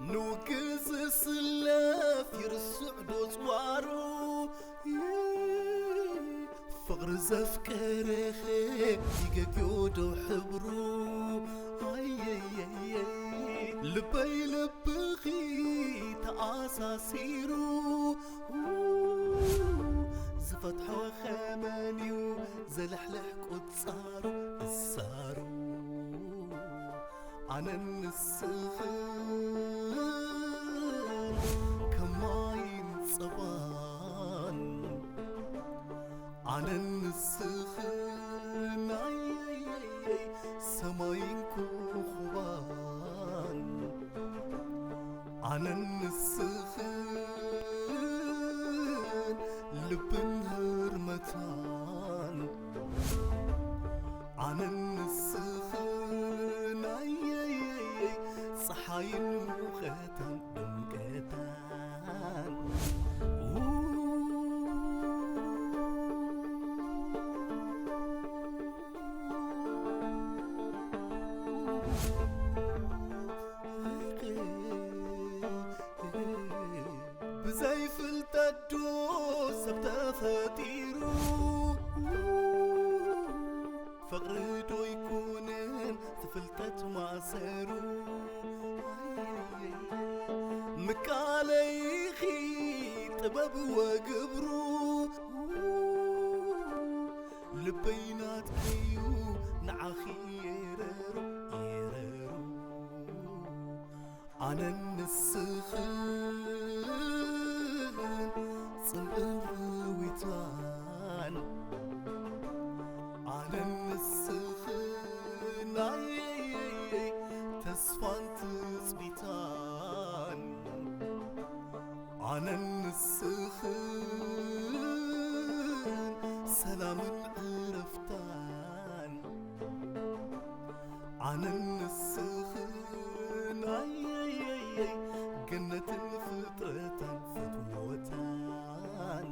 ንውግእ ዝስለፍ ይርስዕ ዶ ጽዋሩ? ፍቕሪ ዘፍቀረኸ ይገግዮ ዶ ሕብሩ? ኣየየየ ልበይ ልብኺ ተኣሳሲሩ፣ ዝፈትሖ ኸመንዩ ዘልሕልሕ ቁጻሩ እሳሩ። ኣነን ንስኽን ከማይን ጸባን፣ ኣነን ንስኽን ኣየየየይ ሰማይን ኮኾባን፣ ኣነን ንስኽን ልብን ህርመታን፣ ኣነን ንስኽን ኣየየየይ ጸሓይን ሙቐታን ድምቀታን። ብዘይ ፍልጠት ዶ ሰብ ተፈጢሩ? ፍቕሪ ዶ ይኩንን ፍልጠት ማእሰሩ? ምቃለይኺ ጥበብ ወግብሩ፣ ልበይ ናትኪዩ ንዓኺ የረሩ፣ የረሩ። ኣነን ንስኽን ጽምእን ርዊታን፣ ኣነን ንስኽን ኣየየየይ ተስፋን ትጽቢታን፣ ኣነን ንስኽን ሰላምን ዕረፍታን፣ ኣነን ንስኽን ኣየየየይ ገነትን ፍጥረታን ፍትወታን።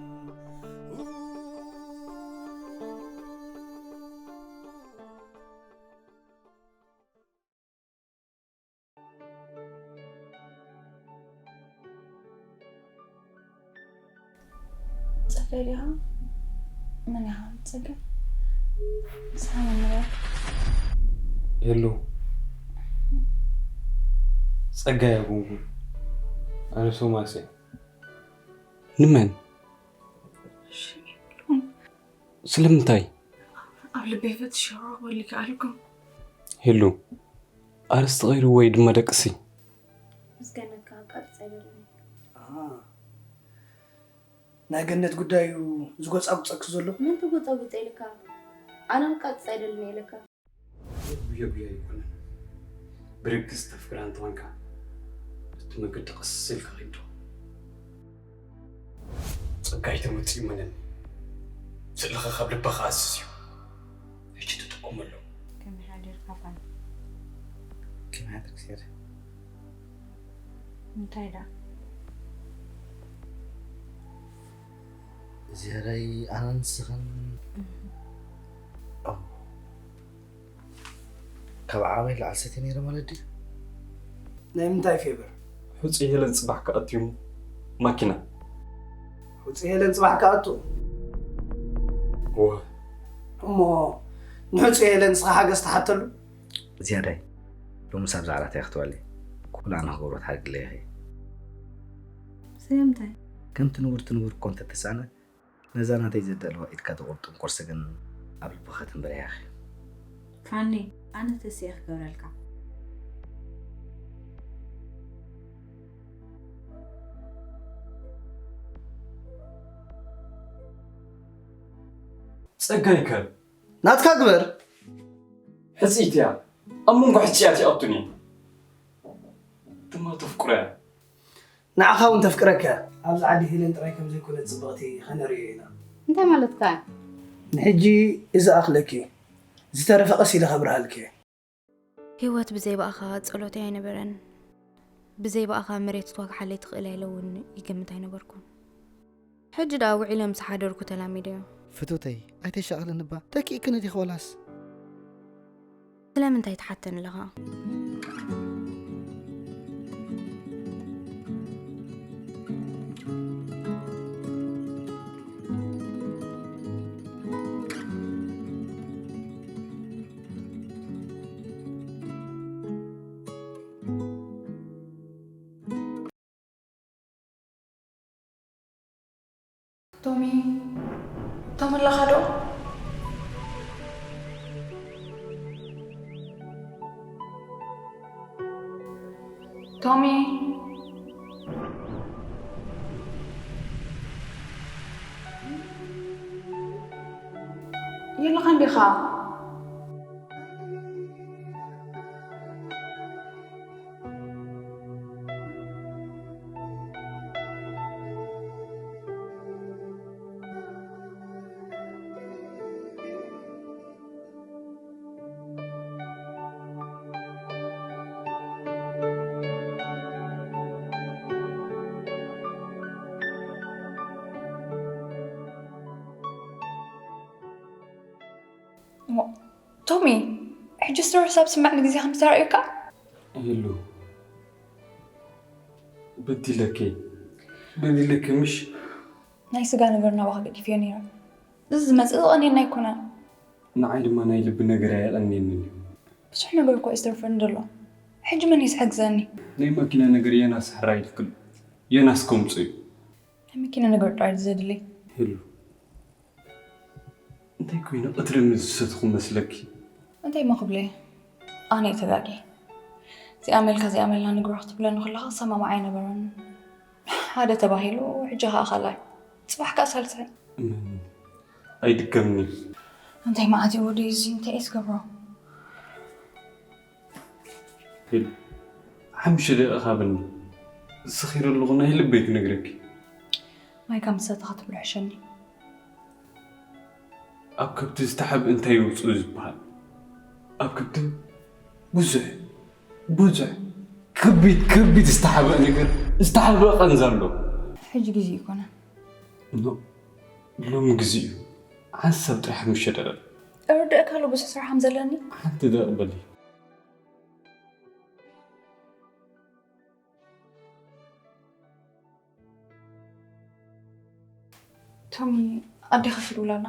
ጸጋይ ዲኻ? መን ኢኻ ጸጋይ? ንስኻ መን ንበል? ሄሎ፣ ጸጋይ ኣይኮንኩን፣ ኣነ ቶማስ እየ። ንመን? ስለምንታይ? ኣብ ልበይ ፈትሸ ክረኽበሉ ይከኣልኩም። ሄሉ፣ ኣርእስቲ ቀይሩ ወይ ድማ ደቅሲ። ምስ ገነት ክቃጸጽ ኣይደልን። ናይ ገነት ጉዳይ እዩ ዝጎጻጉጸኪ ዘሎ። መን ተጎጻጉጸ ኢልካ? ኣነ ክቃጸጽ ኣይደልን ኢለካ። ጉየ ጉየ ኣይኮነን። ብርግጽ ተፍቅራ እንተኾንካ፣ እቲ መገዲ ቀስ ኢልካ ኺድ። ጸጋይ ተመጺኡ መነኒ። ስእልኻ ካብ ልብኻ ኣዝዝዮ። ሕጂ ተጠቀመሉ። ከመይ ሓዲርካ ፋኒ? ከመይ ሓዲርኪ ሴሪ? እንታይ ደኣ? ዝያዳይ ኣነን ንስኽን። ኦ። ካብ ዓቐመይ ንላዕሊ ሰትየ ነይረ ማለት ድዩ? ናይ ምንታይ ፌቨር? ሑጺ ሄለን ጽባሕ ክኣቱ እዩ ማኪና። ሑጺ ሄለን ጽባሕ ክኣቱ? እወ። እሞ ንሑጺ ሄለን ንስኻ ሓገዝ ትሓተሉ? ዝያዳይ፣ ሎምስ ኣብዛ ዓራት እያ ክትውዕል። ኩሉ ኣነ ክገብሮ ትሓግለይ ኢኺ። ስለምንታይ? ከምቲ ንቡር ትንቡር እኮ እንተተሳእነ፣ ነዛ ናተይ ዘዳለዋ ኢድካ ትቑርጥም ቁርሲ ግን ኣብ ልብኻ ተንበርያ ኢኺ። ፋኒ፣ ኣነ ተስየ ክገብረልካ። ጸጋይ ከ? ናትካ ግበር። ሕጽይቲ እያ። ኣብ መንጎ ሕጽያት ይኣቱኒ። ድማ ተፍቅሮ እያ። ንዓኻ እውን ተፍቅረካ እያ። ኣብዚ ዓዲ ሄለን ጥራይ ከም ዘይኮነት ጽብቕቲ ኸነርእዮ ኢና። እንታይ ማለትካ? ንሕጂ እዚ ኣኽለኪ እዩ። ዝተረፈ ቀስ ኢለ ከብርሃልኪ እየ። ህይወት ብዘይ ብኣኻ ጸሎተይ ኣይነበረን። ብዘይ ብኣኻ መሬት ክትወግሓለይ ትኽእል እያ ኢለ እውን ይገምት ኣይነበርኩን። ሕጂ ደኣ ውዒለ ምስ ሓደርኩ ተላሚደዮ። ፍትውተይ፣ ኣይተሻቕልኒ እባ። ተኪእክኒ ዲኺ ዋላስ? ስለምንታይ ትሓተኒ ኣለኻ? ቶሚ፣ ቶሚ ኣለኻ ዶ? ቶሚ፣ የለኻን ዲኻ? ቶሚ፣ ሕጂ ስትረስ ኣብ ስማዕ ንግዜ ከም ዝተራእዩካ? የሉ፣ በዲለኪ፣ በዲለኪ ምሽ? ናይ ስጋ ነገር ናባኻ ገዲፍዮ ነይረ። እዚ ዝመጽእ ዝቐንየና ኣይኮነን። ንዓይ ድማ ናይ ልቢ ነገር ኣየቐንየንን እዩ። ብዙሕ ነገር እኮ እዩ ዝተርፈኒ ዘሎ። ሕጂ መን እዩ ዝሕግዘኒ? ናይ ማኪና ነገር የናስ ሕራይ ኢልክሉ፣ የናስ ከምፁ እዩ። ናይ መኪና ነገር ጥራይ እዩ ዘድሊ። ሄሉ፣ እንታይ ኮይነ ቀትሪ ምስ ዝሰትኹ መስለኪ? እንታይ እሞ ክብለየ? ኣነ እየ ተጋግየ። እዚኣ መልካ እዚኣ መልና ንግብራ ክትብለኒ ከለኻ ክሰማማዕ ኣይነበረን። ሓደ ተባሂሉ፣ ሕጂ ኸኣ ካልኣይ። ጽባሕ ከኣ ሳልሳይ። እመኒ፣ ኣይድገምን'ዩ። እንታይ መዓት እዩ ወደይ እዚ? እንታይ እየ ዝገብሮ? ሄሉ፣ ሓሙሽተ ደቂቕ ሃብኒ። ሰኺረ ኣለኹ፣ ናይ ልበይ ክነግረኪ። ማይ ካብ ምሰተኻ ትብሎ ሕሸኒ። ኣብ ከብቲ ዝተሓብእ እንታይ የውፅኡ ዝበሃል? ኣብ ከብቲ ብዙሕ፣ ብዙሕ፣ ከቢድ፣ ከቢድ ዝተሓብአ ነገር፣ ዝተሓብአ ቃንዛ ኣሎ። ሕጂ ግዜኡ ኣይኮነን። ኖ፣ ሎሚ ግዜኡ እዩ። ሓንሳብ ጥራሕ ሓሙሽተ ደቂቕ። እርድእካ ኣሎ ብዙሕ ስራሕ ከም ዘለኒ። ሓንቲ ደቂቕ በሊ። ቶሚ፣ ኣዴኻ ትድውል ኣላ።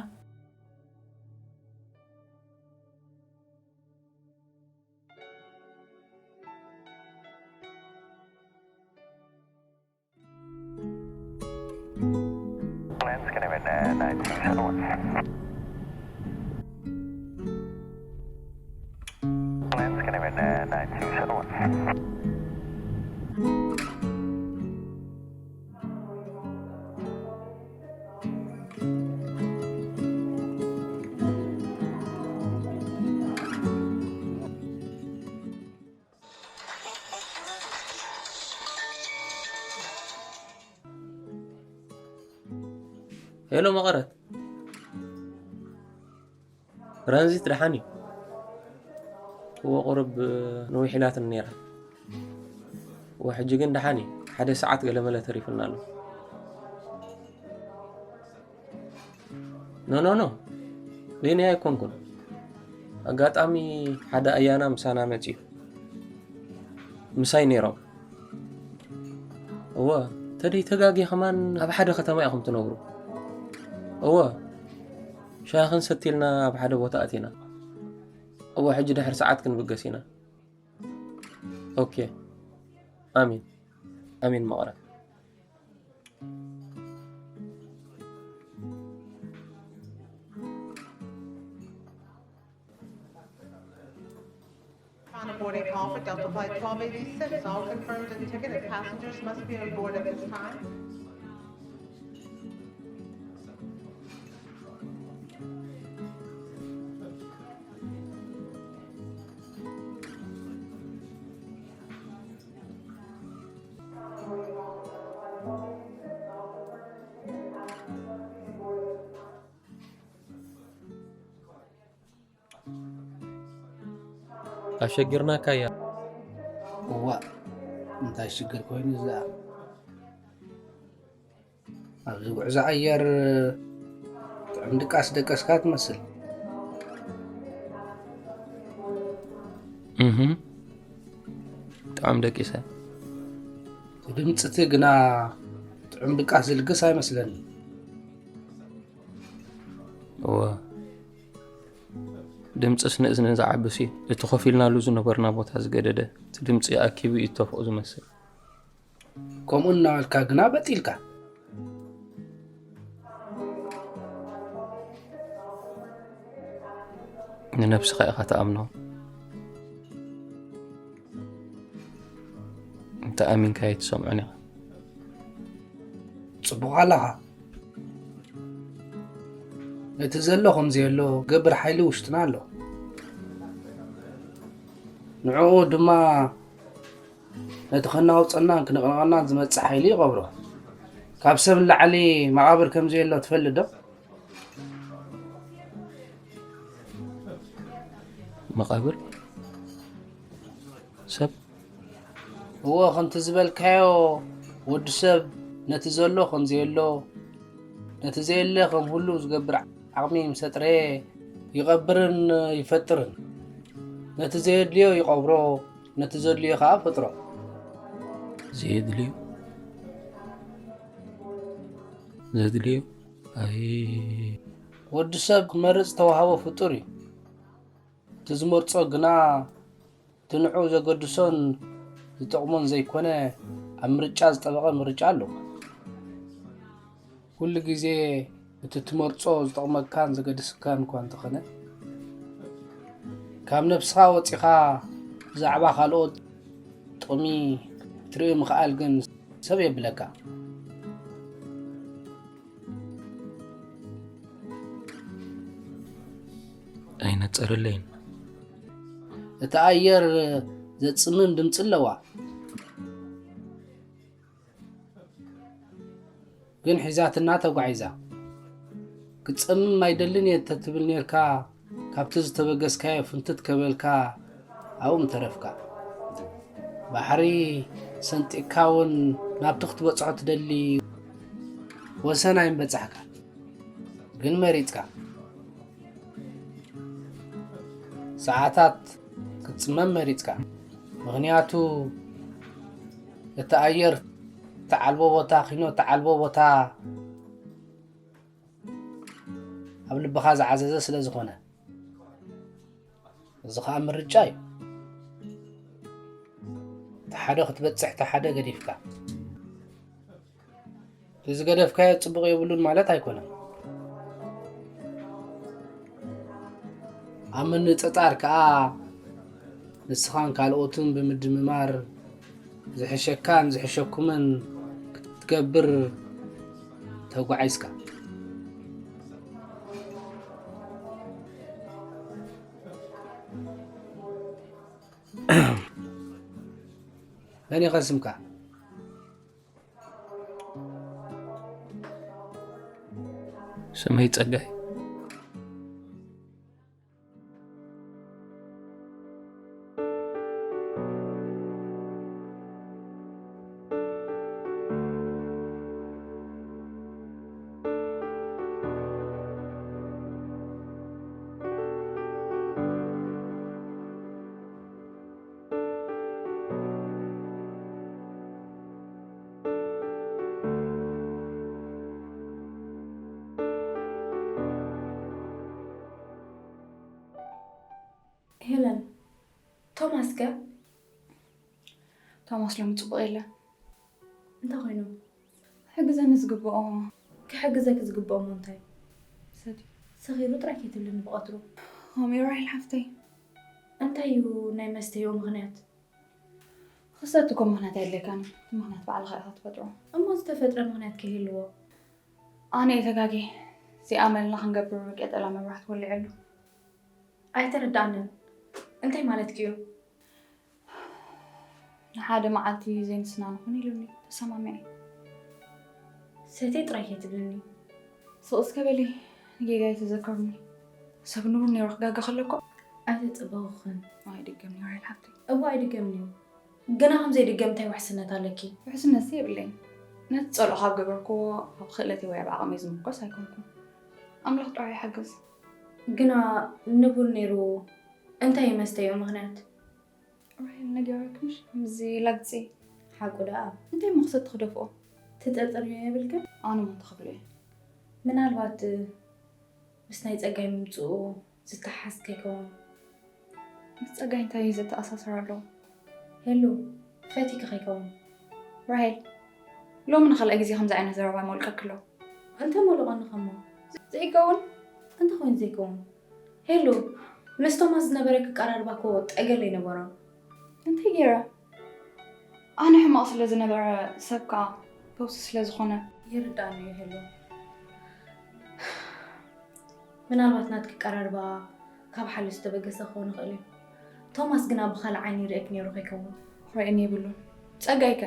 ሄሎ መቐረት፣ ራንዚት ደሓን እዩ? እወ፣ ቁሩብ ነዊሕ ኢላትኒ ነይራ። እወ፣ ሕጂ ግን ደሓን እዩ። ሓደ ሰዓት ገለመለ ተሪፉና ኣሎ። ኖ ኖ ኖ፣ በይነይ ኣይኮንኩን። ኣጋጣሚ ሓደ ኣያና ምሳና መጺኡ። ምሳይ ነይሮም። እወ፣ ተደይ ተጋግየ ከማን ኣብ ሓደ ከተማ ኢኹም ትነብሩ። እወ፣ ሻሂ ክንሰቲ ኢልና ኣብ ሓደ ቦታ ኣቲና። እወ፣ ሕጂ ድሕሪ ሰዓት ክንብገስ ኢና። ኦኬ። ኣሚን። ኣሚን መቐረት። On a boarding call for Delta Flight twelve eighty-six. All confirmed and ticketed passengers must be on board at this time. ኣሸጊርናካ እያ። እዋእ እንታይ ሽግር ኮይኑ እዚ ደኣ። ኣብዚ ጉዕዞ ኣየር ጥዑም ድቃስ ደቀስካ ትመስል። እህ ጥዑም ደቂሰ። እቲ ድምፅቲ ግና ጥዑም ድቃስ ዝልግስ ኣይመስለኒ። እወ ድምፅስ ንእዝኒ ዝዓብስ እዩ። እቲ ኮፍ ኢልናሉ ዝነበርና ቦታ ዝገደደ እቲ ድምፂ ኣኪቡ እዩ ተፎእ ዝመስል። ከምኡ እናበልካ ግና በጢልካ። ንነብስኻ ኢኻ ትኣምኖ። እንተ ኣሚንካዮ ትሰምዖን ኢኻ። ጽቡቕ ኣለኻ። ነቲ ዘሎ ከም ዘየሎ ገብር ሓይሊ ውሽጥና ኣሎ። ንዕኡ ድማ ነቲ ከናውጸናን ክንቕንቐናን ዝመጽእ ሓይሊ ይቐብሮ። ካብ ሰብ ንላዕሊ መቓብር ከም ዘየሎ ትፈልጥ ዶ? መቓብር ሰብ? እወ፣ ከምቲ ዝበልካዮ፣ ወዲ ሰብ ነቲ ዘሎ ከም ዘየሎ፣ ነቲ ዘየለ ከም ህሉ ዝገብር ዓቕሚ ምስ ኣጥረየ፣ ይቐብርን ይፈጥርን። ነቲ ዘየድልዮ ይቐብሮ፣ ነቲ ዘድልዮ ኸኣ ፈጥሮ። ዘየድልዮ? ዘድልዮ? ኣይ። ወዲ ሰብ ክመርጽ ዝተዋህቦ ፍጡር እዩ። እቲ ዝመርጾ ግና እቲ ንዕኡ ዘገድሶን ዝጠቕሞን ዘይኮነ፣ ኣብ ምርጫ ዝጠበቐ ምርጫ ኣለዎ። ኩሉ ግዜ እቲ ትመርጾ ዝጠቕመካን ዘገድስካን እኳ እንተኾነ፣ ካብ ነብስኻ ወጺኻ ብዛዕባ ካልኦት ጥቕሚ ክትርኢ ምኽኣል ግን ሰብ የብለካ። ኣይነጸረለይን። እቲ ኣየር ዘጽምም ድምጺ ኣለዋ። ግን ሒዛትና ተጓዒዛ። ክጸምም ኣይደልን እየ እንተትብል ኔርካ፣ ካብቲ ዝተበገስካዮ ፍንትት ከበልካ ኣብኡ ምተረፍካ። ባሕሪ ሰንጢቕካ እውን ናብቲ ክትበጽሖ ትደሊ ወሰን ኣይምበጻሕካን። ግን መሪጽካ። ሰዓታት ክትጽመም መሪጽካ። ምኽንያቱ እቲ ኣየር እተዓልቦ ቦታ፣ ኪኖ እተዓልቦ ቦታ ኣብ ልብኻ ዝዓዘዘ ስለ ዝኾነ። እዚ ኸኣ ምርጫ እዩ። እቲ ሓደ ክትበጽሕ፣ እቲ ሓደ ገዲፍካ። እቲ ዝገደፍካዮ ጽቡቕ የብሉን ማለት ኣይኮነን። ኣብ ምንጽጻር ከኣ ንስኻን ካልኦትን ብምድምማር ዝሕሸካን ዝሕሸኩምን ክትገብር ተጓዒዝካ። መን ኢኻ ስምካ? ስመይ ጸጋይ። ሄለን፣ ቶማስ ከ? ቶማስ ሎሚ ጽቡቕ የለን። እንታይ ኮይኑ? ክሕግዘኒ ዝግብኦ። ክሕግዘኪ ዝግብኦ እሞ እንታይ? ሰትዩ። ሰኺሩ ጥራይ ከይትብልኒ ብቐትሩ። ሆሚ ራሄል ሓፍተይ። እንታይ እዩ ናይ መስተይኡ ምኽንያት? ክሰቲ እኮ ምኽንያት ኣየድልየካን እዩ። እቲ ምኽንያት ባዕልኻ ኢኻ ትፈጥሮ። እሞ ዝተፈጥረ ምኽንያት ከይህልዎ? ኣነ እየ ተጋግየ። እዚ ኣመልና ክንገብር ቄጠላ መብራህቲ ወሊዐሉ። ኣይተረድኣንን። እንታይ ማለትኪ እዩ? ንሓደ መዓልቲ ዘይንስና ንኹን ኢሉኒ። ተሰማሚዐ። ሰትየ ጥራይ ከይትብልኒ። ስቕ እስከ በሊ፣ ንጌጋይ ተዘከሩኒ። ሰብ ንቡር ነይሩ ክጋገ ከሎ እኮ። ኣይተጸበኹኽን። ኣይድገም ነይሩ፣ ሓፍተይ። እወ፣ ኣይድገምን እዩ። ግና ከም ዘይድገም እንታይ ውሕስነት ኣለኪ? ውሕስነትሲ የብለይን። ነቲ ጸልኦ ካብ ገበርክዎ፣ ኣብ ክእለተይ ወይ ኣብ ዓቕመይ ዝምርኮስ ኣይኮንኩን። ኣምላኽ ጥራይ ይሓግዝ። ግና ንቡር ነይሩ እንታይ እዩ መስተይኡ ምኽንያት? ራሄል ነጊረክምሽ፣ ከምዚ ላግጺ። ሓቁ ደኣ። እንታይ እሞ ክሰቲ ክደፍኦ? ትጠርጥርዮ የብልክን? ኣነ እሞ እንታይ ክብሎ እየ? ምናልባት ምስ ናይ ጸጋይ ምምጽኡ ዝተሓዝ ከይከውን? ምስ ጸጋይ እንታይ እዩ ዘተኣሳስር ኣሎ? ሄሉ፣ ፈቲኪ ከይከውን? ራሄል፣ ሎሚ ንኻልኣይ ግዜ ከምዚ ዓይነት ዘረባ ይሞልቀኪ ኣሎ። እንታይ ሞልቐኒ ከሞ? ዘይከውን? እንታይ ኮይኑ ዘይከውን? ሄሉ፣ ምስ ቶማስ ዝነበረ ክቀራርባ እኮ ጠገለ ኣይነበሮን። እንታይ ገይረ? ኣነ ሕማቕ ስለ ዝነበረ፣ ሰብ ከኣ ፈውሲ ስለ ዝኾነ። ይርዳእኒ እዩ ሄሉ። ምናልባት ናትኪ ቀራርባ ካብ ሓልዮ ዝተበገሰ ክኸውን ይኽእል እዩ። ቶማስ ግና ብኻልእ ዓይኒ ይርእየኪ ነይሩ ከይከውን። ክርእየኒ የብሉን። ጸጋይ ከ?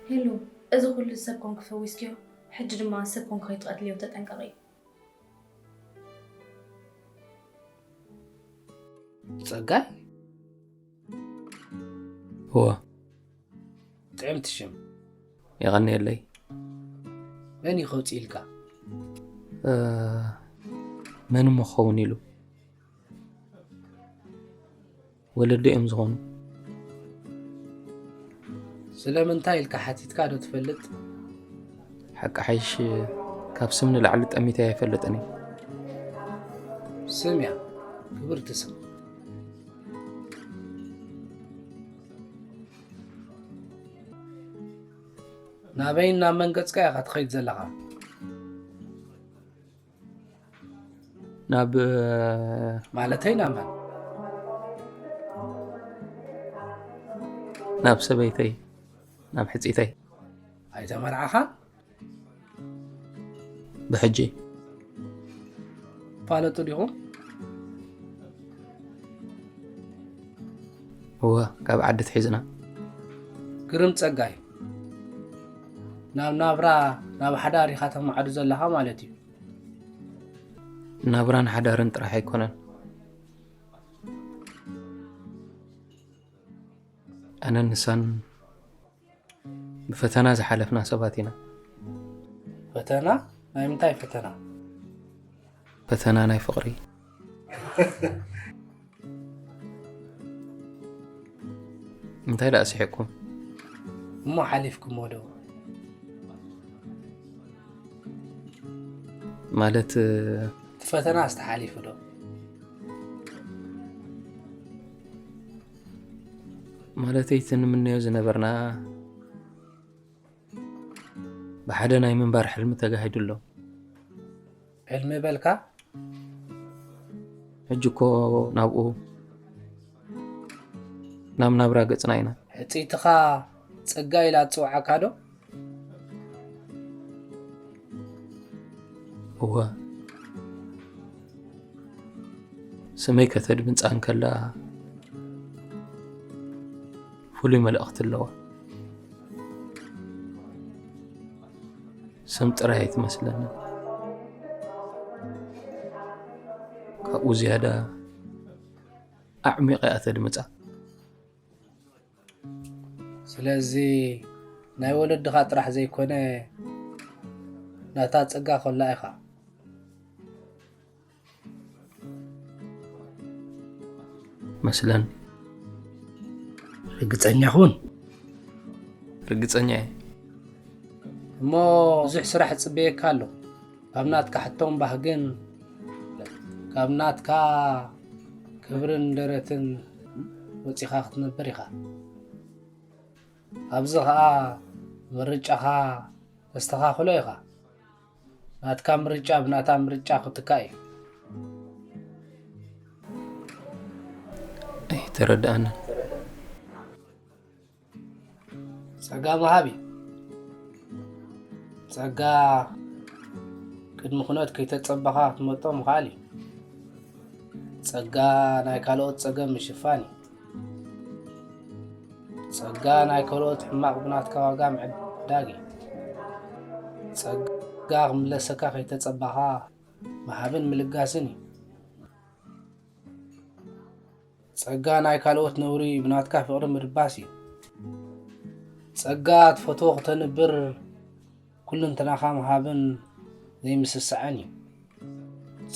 ሄሉ፣ እዚ ኩሉ ሰብ ኮንኪ ፈዊስክዮ፣ ሕጂ ድማ ሰብ ኮንኪ ከይትቐትልዮ ተጠንቀቒ። ጸጋይ? እወ። ጥዕምቲ ሽም። የቐንየለይ። መን እዩ ከውፅእ ኢልካ? እ፣ መን እሞ ክኸውን ኢሉ? ወለዲ እዮም ዝኾኑ። ስለምንታይ ኢልካ ሓቲትካ ዶ ትፈልጥ? ሓቂ ሓይሽ ካብ ስም ንላዕሊ ጠሚተ ኣይፈልጥን እየ። ስም እያ ክብርቲ ስም። ናበይን ናብ መን ገጽካ ኢኻ ትኸይድ ዘለኻ? ናብ ማለተይ ናብ መን? ናብ ሰበይተይ ናብ ሕጺተይ። ኣይተመርዓኻን? ብሕጂ ፋለጡ ዲኹም? እወ፣ ካብ ዓዲ ትሒዝና። ግርም ጸጋይ፣ ናብ ናብራ ናብ ሓዳር ኢኻ ተማዕዱ ዘለኻ ማለት እዩ። ናብራን ሓዳርን ጥራሕ ኣይኮነን። ኣነን ንሳን ብፈተና ዝሓለፍና ሰባት ኢና። ፈተና? ናይ ምንታይ ፈተና? ፈተና ናይ ፍቕሪ። እንታይ ደኣ ስሒቕኩም? እሞ ሓሊፍኩሞ ዶ? ማለት እቲ ፈተና ዝተሓሊፉ ዶ? ማለተይ እቲ ንምነዮ ዝነበርና ብሓደ ናይ ምንባር ሕልሚ ተጋሂዱ ኣሎ። ሕልሚ በልካ? ሕጂ እኮ ናብኡ ናብ ናብራ ገጽና ኢና። ሕጽይትኻ ጸጋ ኢላ ትጽውዓካ ዶ? እወ፣ ስመይ ከተድምጻ እንከላ ፍሉይ መልእኽቲ ኣለዋ። ስም ጥራይ ኣይትመስለንን። ካብኡ ዝያዳ ኣዕሚቐ እያ ተድምጻ። ስለዚ ናይ ወለድኻ ጥራሕ ዘይኮነ ናታ ጸጋ ኮላ ኢኻ። መስለን። ርግጸኛ ኩን። ርግጸኛ እየ። እሞ ብዙሕ ስራሕ ይጽበየካ ኣሎ። ካብ ናትካ ሕቶን ባህግን፣ ካብ ናትካ ክብርን ደረትን ወጺኻ ክትነብር ኢኻ። ኣብዚ ኸኣ ምርጫኻ ተስተኻኽሎ ኢኻ። ናትካ ምርጫ ብናታ ምርጫ ክትካእ እዩ። ኣይተረድኣንን። ጸጋ ምሃብ እዩ። ጸጋ ቅድሚ ኩነት ከይተጸበኻ ክትመጦ ምኽኣል እዩ። ጸጋ ናይ ካልኦት ጸገም ምሽፋን እዩ። ጸጋ ናይ ካልኦት ሕማቕ ብናትካ ዋጋ ምዕዳግ እዩ። ጸጋ ክምለሰካ ከይተጸበኻ ምሃብን ምልጋስን እዩ። ጸጋ ናይ ካልኦት ነውሪ ብናትካ ፍቕሪ ምድባስ እዩ። ጸጋ ትፈትዎ ክተንብር ኩልንትናኻ ምሃብን ዘይምስስዐን እዩ።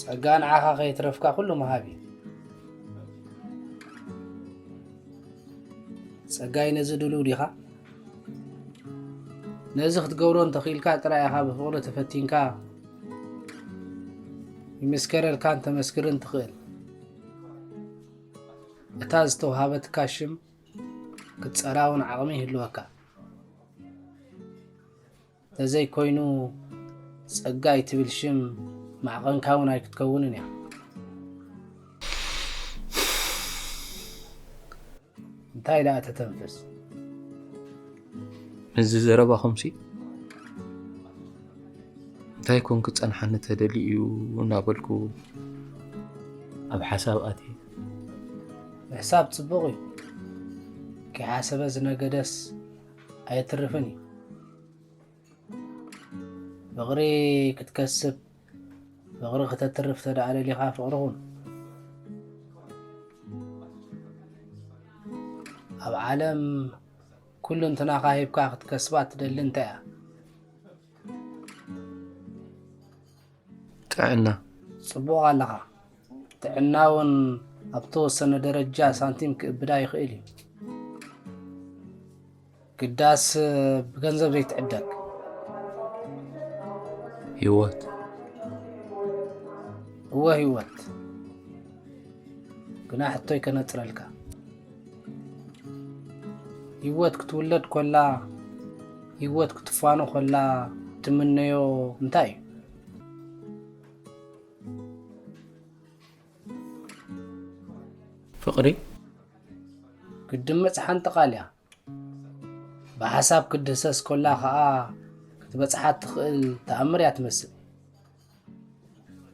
ጸጋ ንዓኻ ከየትረፍካ ኩሉ ምሃብ እዩ። ጸጋይ ነዚ ድሉው ዲኻ? ነዚ ክትገብሮ እንተኽኢልካ ጥራይ ኢኻ ብፍቕሪ ተፈቲንካ ይምስከረልካን ተመስክርን ትኽእል። እታ ዝተውሃበትካ ሽም ክትጸራ እውን ዓቕሚ ይህልወካ። ተዘይኮይኑ ጸጋይ ትብል ሽም ማዕቐንካ እውን ኣይክትከውንን እያ። እንታይ ደኣ ተተንፍስ? ምስዚ ዘረባኹምሲ እንታይ ኮን ክጸንሓኒ ተደልዩ እዩ እናበልኩ ኣብ ሓሳብ ኣትየ። ምሕሳብ ጽቡቕ እዩ። ከይሓሰበ ዝነገደስ ኣየትርፍን እዩ። ፍቕሪ ክትከስብ፣ ፍቕሪ ክተትርፍ ተደኣ ደሊኻ ፍቕሪ ኩን። ኣብ ዓለም ኩሉ እንትናኻ ሂብካ ክትከስባ ትደሊ እንታይ እያ? ጥዕና። ጽቡቕ ኣለኻ። ጥዕና እውን ኣብ ተወሰነ ደረጃ ሳንቲም ክእብዳ ይኽእል እዩ። ግዳስ ብገንዘብ ዘይትዕደግ። ህይወት። እወ ህይወት። ግና ሕቶይ ከነጽረልካ። ህይወት ክትውለድ ኮላ፣ ህይወት ክትፋኖ ኮላ ትምነዮ እንታይ እዩ? ፍቕሪ። ክትድምጽ ሓንቲ ቃል እያ። ብሓሳብ ክትድህሰስ ኮላ ኸኣ ክትበጽሓ እትኽእል ተኣምር እያ ትመስል።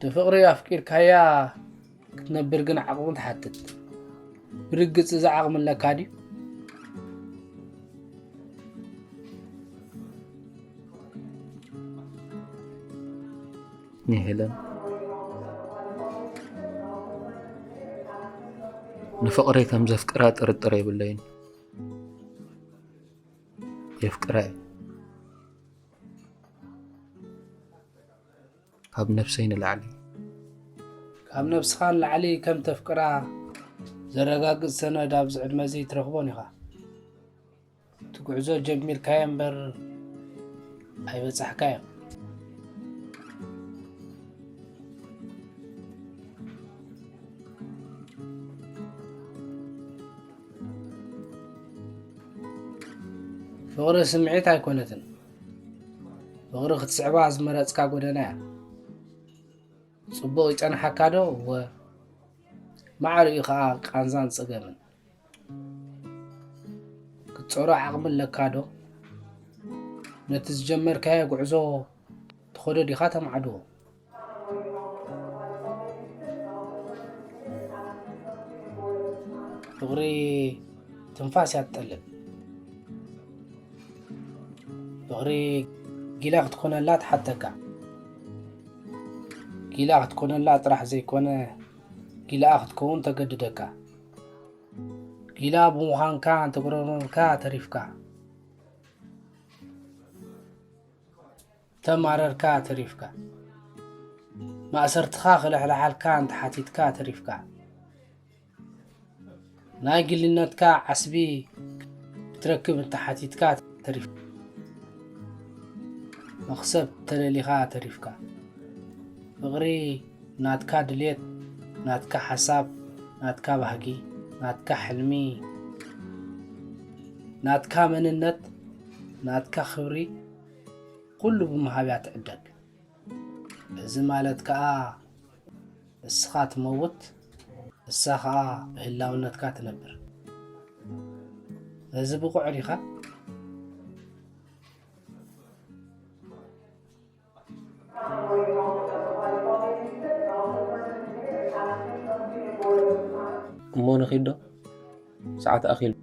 ንፍቕሪ ኣፍቂርካያ ክትነብር ግን ዓቕሚ ትሓትት። ብርግጽ እዚ ዓቕሚ ኣለካ ድዩ? ንሄለን ንፍቕረይ ከም ዘፍቅራ ጥርጥር የብለይን። የፍቅራ እየ። ካብ ነብሰይ ንላዕሊ። ካብ ነብስኻ ንላዕሊ ከም ተፍቅራ ዘረጋግጽ ሰነድ ኣብዚ ዕድመ እዚ ትረኽቦን ኢኻ። እቲ ጉዕዞ ጀሚርካዮ እምበር ኣይበጻሕካዮን። ፍቕሪ ስምዒት ኣይኮነትን። ፍቕሪ ክትስዕባ ዝመረጽካ ጎደና እያ። ጽቡቕ ይጸንሓካ ዶ? እወ። ማዕረ እዩ ኸኣ ቃንዛን ጸገምን። ክትጸሮ ዓቕሚ ኣለካ ዶ? ነቲ ዝጀመርካዮ ጉዕዞ ትኸዶ ዲኻ ተማዕድዎ? ፍቕሪ ትንፋስ እያ ትጠልብ። ፍቕሪ ጊላ ክትኮነላ ትሓተካ። ጊላ ክትኮነላ ጥራሕ ዘይኮነ፣ ጊላኣ ክትከውን ተገድደካ። ጊላ ብምዃንካ እንተጉረምረምካ ተሪፍካ። ተማረርካ ተሪፍካ። ማእሰርትኻ ክልሕልሓልካ እንተሓቲትካ ተሪፍካ። ናይ ግልነትካ ዓስቢ ክትረክብ እንተሓቲትካ ተሪፍካ። መኽሰብ ተደሊኻ ተሪፍካ። ፍቕሪ ናትካ ድሌት፣ ናትካ ሓሳብ፣ ናትካ ባህጊ፣ ናትካ ሕልሚ፣ ናትካ መንነት፣ ናትካ ክብሪ፣ ኩሉ ብምሃብ እያ ትዕደግ። እዚ ማለት ከኣ እስኻ ትመውት፣ እሳ ኸኣ ብህላውነትካ ትነብር። ነዚ ብቑዕ ዲኻ? እሞ ንኺድ ዶ? ሰዓት ኣኺሉ።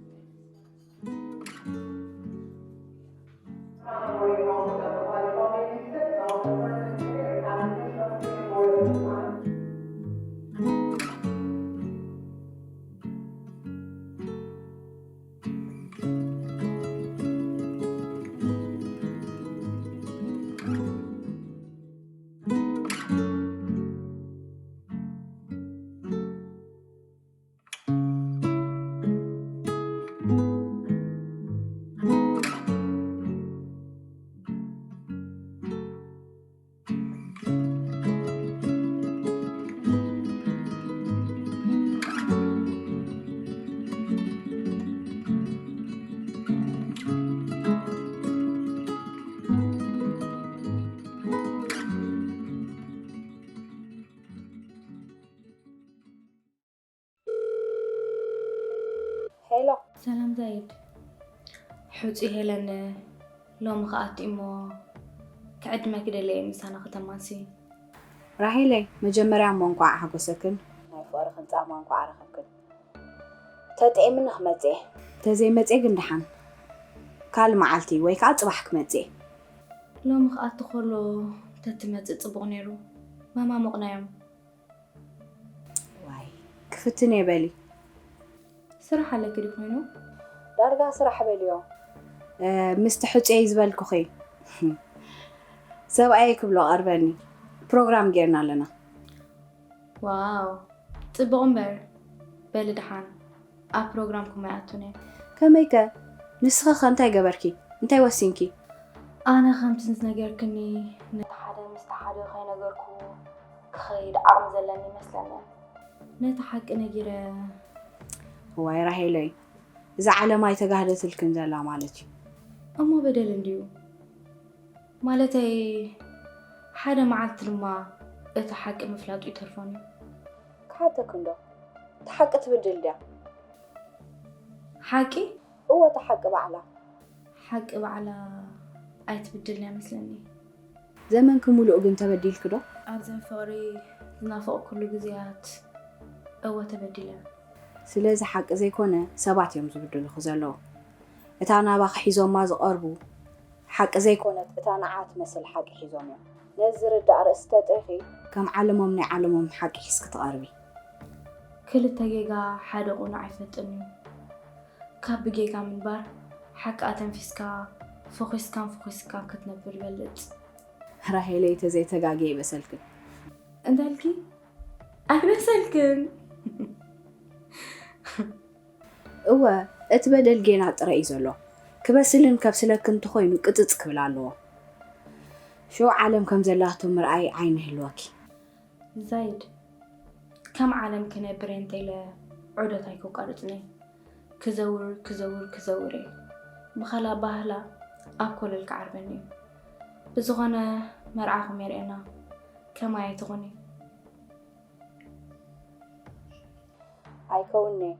ሄሎ። ሰላም ዛይድ። ሕጹይ ሄለን ሎሚ ክኣቱ እሞ ክዕድመኪ ደልየ ምሳና ከተማሲ። ራሄለይ፣ መጀመርያ እሞ እንኳዕ ሓጎሰክን ናይ ፍቕርኽን ጻማ እንኳዕ ኣረኸብክን። ተጥዒምኒ ክመጽእ እየ። ተዘይመጽእ ግን ደሓን ካልእ መዓልቲ ወይ ከዓ ጽባሕ ክመጽእ እየ። ሎሚ ክኣቱ ከሎ ተትመጽእ ጽቡቕ ነይሩ። መማሙቕናዮም። ዋይ ክፍትን እየ በሊ። ስራሕ ኣለኪ ድዩ ኮይኑ? ዳርጋ ስራሕ በልዮ። ምስቲ ሕፁየይ ዝበልኩኺ ሰብኣየይ ክብሎ ቀርበኒ ፕሮግራም ጌርና ኣለና። ዋው ጽቡቕ እምበር በሊ ደሓን ኣብ ፕሮግራምኩም ኣይኣቱን እየ። ከመይከ ንስኺ ከ እንታይ ገበርኪ? እንታይ ወሲንኪ? ኣነ ከምቲ ዝነገርክኒ ነቲ ሓደ ምስቲ ሓደ ከይነገርኩ ክኸይድ ዓቕሚ ዘለኒ ይመስለኒ። ነቲ ሓቂ ነጊረ። እዋይ ራሄለይ፣ እዛ ዓለም ኣይተጋህደትልክን ዘላ ማለት እዩ። እሞ በደል እንድዩ። ማለተይ ሓደ መዓልቲ ድማ እቲ ሓቂ ምፍላጡ ይተርፎን እዩ። ክሓተክ እንዶ፣ እቲ ሓቂ ትብድል ድያ? ሓቂ? እወ፣ እቲ ሓቂ ባዕላ። ሓቂ ባዕላ ኣይትብድልን እያ መስለኒ። ዘመንኪ ሙሉእ ግን ተበዲልኪ ዶ? ኣብዘን ፍቕሪ ዝናፈቕኩሉ ግዜያት እወ ተበዲለ። ስለዚ ሓቂ ዘይኮነ ሰባት እዮም ዝብድሉኺ ዘለዉ። እታ ናባኺ ሒዞማ ዝቐርቡ ሓቂ ዘይኮነት እታ ንዓ ትመስል ሓቂ ሒዞም እዮም። ነዚ ዝርዳእ ርእሲ ተጥሪኺ ከም ዓለሞም ናይ ዓለሞም ሓቂ ሒዝኪ ትቐርቢ። ክልተ ጌጋ ሓደ ቁኑዕ ኣይፈጥን እዩ። ካብ ብጌጋ ምንባር ሓቂ ኣተንፊስካ ፈኺስካን ፈኺስካን ክትነብር ይበልጽ። ራሄለይ ተዘይተጋግየ ይበሰልክን። እንታይ ኢልኪ? ኣይበሰልክን። እወ እቲ በደል ጌና ጥረ እዩ ዘሎ። ክበስልን ከብስለክን እንተኾይኑ ቅጽጽ ክብል ኣለዎ። ሽዑ ዓለም ከም ዘላቶ ምርኣይ ዓይኒ ይህልወኪ። ዛይድ ከም ዓለም ክነብር እየ እንተኢለ ዑደት ኣይከቋርጽን እየ። ክዘውር ክዘውር ክዘውር እየ። ብኻልእ ኣባህላ ኣብ ኮለል ክዓርበኒ እዩ። ብዝኾነ መርዓኹም የርእየና። ከማይ ኣይትኹኒ። ኣይከውን'የ።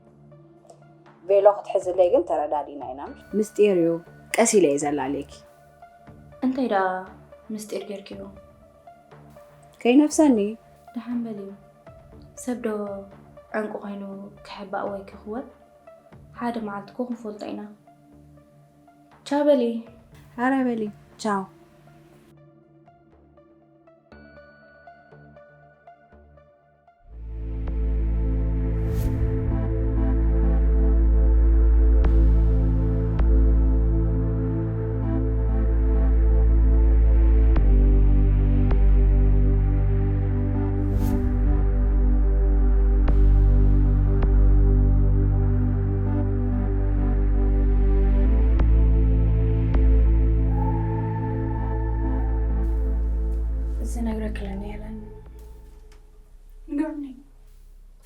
ቬሎ ክትሕዝለይ ግን ተረዳዲና ኢና። ምስጢር እዩ። ቀስ ኢለ እየ ዘላልየኪ። እንታይ ደኣ ምስጢር ጌርክዮ? ከይነፍሰኒ። ደሓን በሊ። ሰብ ዶ ዕንቁ ኮይኑ ክሕባእ ወይ ክኽወል? ሓደ መዓልቲ እኮ ክንፈልጦ ኢና። ቻው በሊ። ኧረ በሊ ቻው። ዝነግረክለኒ የለን። ንገሩኒ።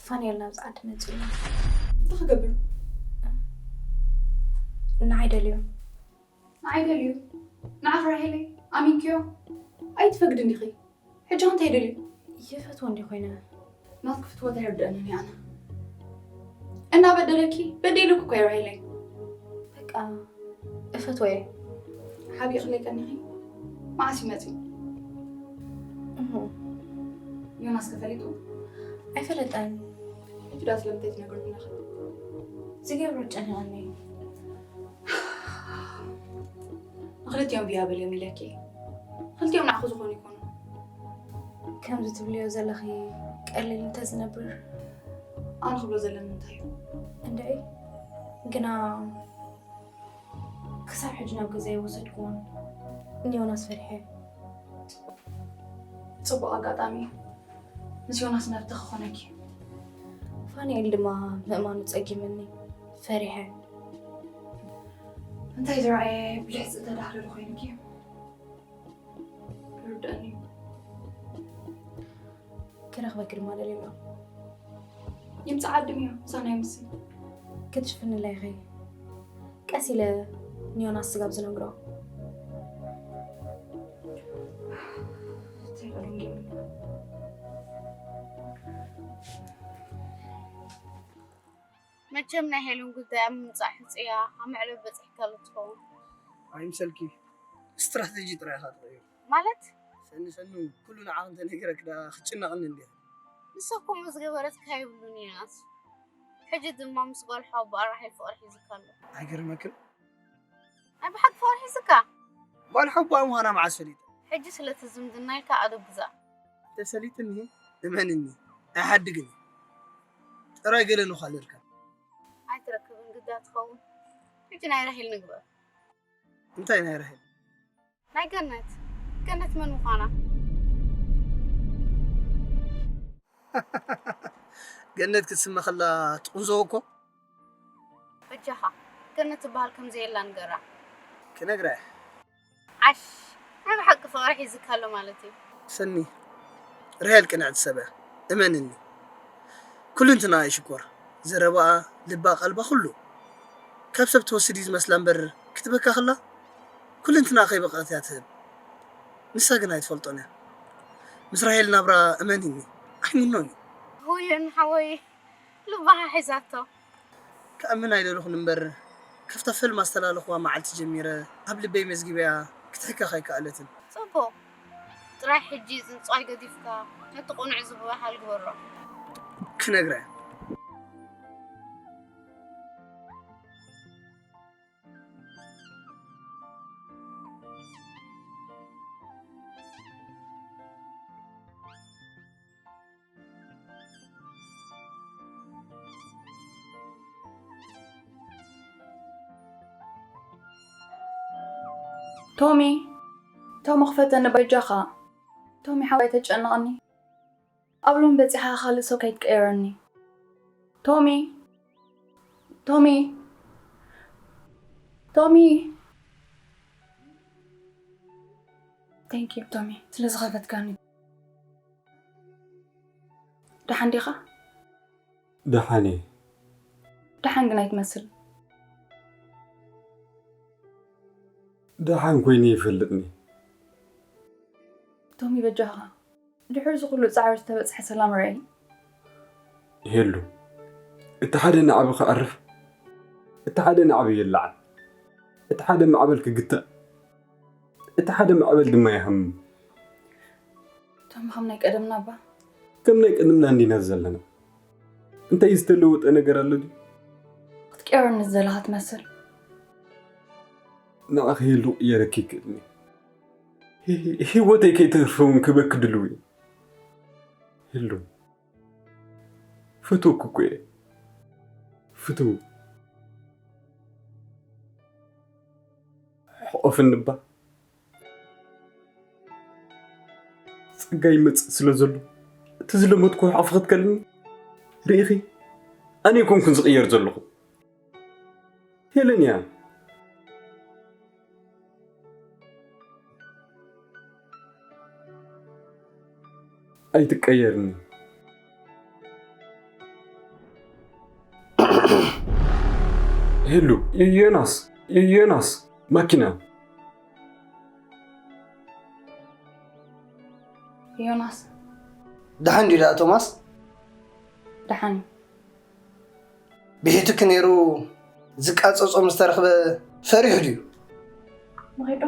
ፋንኤል ናብዚ ዓዲ መፂኡ። እንታይ ክገብር? ንዓይ ደልዩ። ንዓይ ደልዩ? ንዓኺ ራሄለይ ኣሚንክዮ? ኣይትፈግድን ኢኺ። ሕጂ እንታይ ደልዩ? ይፈትዎ እንዲ ኮይነ። ናትኪ ፍትወት ኣይርድአንን እዩ ኣነ። እናበደለኪ በዲሉኪ እኮ እዩ ራሄለይ። በቃ እፈትዎ እየ። ሓቢእክለይ ቀኒኺ? መዓስ እዩ መፂኡ? እሁ። ዮናስ ከ ፈሊጡ? ኣይፈለጠን። ሕጂ ዳ ስለምንታይ ትነግርኒ ኣለኺ? ዝገብሮ ጨኒቐኒ። ንክልቲኦም ብያ በልዮም ኢለኪ። ክልቲኦም ንዓኹ ዝኾኑ ይኮኑ። ከምዚ ትብልዮ ዘለኺ ቀሊል እንተዝነብር። ኣነ ክብሎ ዘለኒ እንታይ እዩ? እንድዒ ግና ክሳብ ሕጂ ናብ ገዛ ይወሰድኩዎን ንዮናስ ፈሪሐ። ጽቡቕ ኣጋጣሚ እዩ። ምስ ዮናስ መፍትሒ ክኾነኪ። ፋንኤል ድማ ምእማኑ ጸጊምኒ ፈሪሐ። እንታይ ዝረኣየ ብልሕፂ ተዳህለሉ ኮይኑኪ? ይርድአኒ እዩ። ክረኽበኪ ድማ ደልየ ኣሎ። ይምፃ ዓዲ ምዮ ምሳና ይምስል። ክትሽፍንለይ ኢኺ። ቀስ ኢለ ንዮናስ ስጋብ ዝነግሮ። እንታይ ቀደም ጌም መቸም ናይ ሄሉን ጉዳይ ኣብ ምምጻእ ሕጽያ ኣብ መዕለቢ በጺሕካሉ ትኸውን። ኣይምሰልኪ፣ ስትራተጂ ጥራይ ኢኻ ትቕይር። ማለት ሰኒ ሰኑ፣ ኩሉ ንዓኽ እንተነጊረክ ዳ ክትጭነቕኒ እንዲኻ። ንሳ ከምኡ ዝገበረትካ የብሉን ዮናስ። ሕጂ ድማ ምስ ጓል ሓወቦኣ ራሄል ፍቕሪ ሒዙካ ኣሎ። ኣይገርመክን? ናይ ብሓቂ ፍቕሪ ሒዙካ? ጓል ሓቦኣ ምዃና መዓስ ፈሊጠ? ሕጂ ስለቲ ዝምድና ኢልካ ኣደብ ግዛእ። እንተሰሊጥኒ እመንኒ ኣይሓድግን። ጥራይ ገለ ንኳለልካ። ኣይትረክብን ግዳ ትኸውን። ሕጂ ናይ ራሄል ንግበር። እንታይ ናይ ራሄል? ናይ ገነት። ገነት መን ምዃና? ገነት ክትስመ ከላ ትቕንዘው እኮ። በጃኻ ገነት ትበሃል ከም ዘየላ ንገራ። ክነግራ እየ። ዓሽ፣ ናይ ብሓቂ ፍቕሪ ሒዝካ ኣሎ ማለት እዩ። ሰኒ፣ ራሄል ቅንዕቲ ሰብ እያ፣ እመንኒ። ኩልንትናኣ እዩ ሽኮር፣ ዘረባኣ፣ ልባ፣ ቀልባ፣ ኩሉ። ካብ ሰብ ትወስድ እዩ ዝመስላ እምበር ክትበካ ከላ ኩልንትናኣ ከይበቐት እያ ትህብ። ንሳ ግን ኣይትፈልጦን እያ። ምስ ራሄል ናብራ እመንኒ ኣይምኖን እዩ። ውይ ሓወይ፣ ልባኻ ሒዛቶ። ክኣምን ኣይደለኹን እምበር፣ ካብታ ፈልማ ዝተላለኽዋ መዓልቲ ጀሚረ ኣብ ልበይ መዝጊበያ ክትሕከኽ ኣይከኣለትን። ጽቡቕ። ጥራይ ሕጂ ጽንጻይ ገዲፍካ ነቲ ቅኑዕ ዝበሃል ግበሮ። ክነግራ እየ። ቶሚ፣ ቶሚ ክፈተኒ በጃኻ። ቶሚ ሓወይ ኣይተጨንቐኒ። ኣብ ሎሚ በጺሓ ካልእ ሰብ ከይትቀይረኒ። ቶሚ፣ ቶሚ፣ ቶሚ። Thank you ቶሚ ስለ ዝኸፈትካኒ። ደሓን ዲኻ? ደሓን እየ። ደሓን ግን ኣይትመስልን። ደሓን ኮይነ ይፈልጥኒ። ቶሚ በጃኻ ድሕሪ እዚ ኩሉ ጻዕሪ ዝተበጽሐ ሰላም ርኣይ። ሄሉ፣ እቲ ሓደ ናዕቢ ክኣርፍ፣ እቲ ሓደ ናዕቢ ይለዓል፣ እቲ ሓደ ማዕበል ክግታእ፣ እቲ ሓደ ማዕበል ድማ ይሃምም። ቶሚ ከም ናይ ቀደምና እባ። ከም ናይ ቀደምና እንዲና ዘለና። እንታይ ዝተለወጠ ነገር ኣሎ ድዩ? ክትቀየረኒ ዝደለኻ ትመስል። ንዓኺ ሄሉ ክቕየረኪ ይክእልኒ። ሂ- ሂወተይ ከይተርፈ እውን ክበኪ ድልው እየ። ሄሉ፣ ፈትወኪ እኮ እየ። ፍትው። ሕቆፍኒ እባ። ጸጋ ይመጽእ ስለ ዘሎ፣ እቲ ዝለመድኩ ሕቕፊ ክትከልኒ ርኢኺ? ኣነ ኣይኮንኩን ዝቕየር ዘለኹ። ሄለን እያ። ኣይትቀየርኒ። ሄሉ፣ ዮናስ፣ ዮናስ፣ ማኪና። ዮናስ፣ ደሓን ድዩ ደኣ ቶማስ? ደሓን እዩ። ብሒቱኪ ነይሩ ዝቃጸጾ ምስ ተረኽበ ፈሪሑ ድዩ? መኺዶ።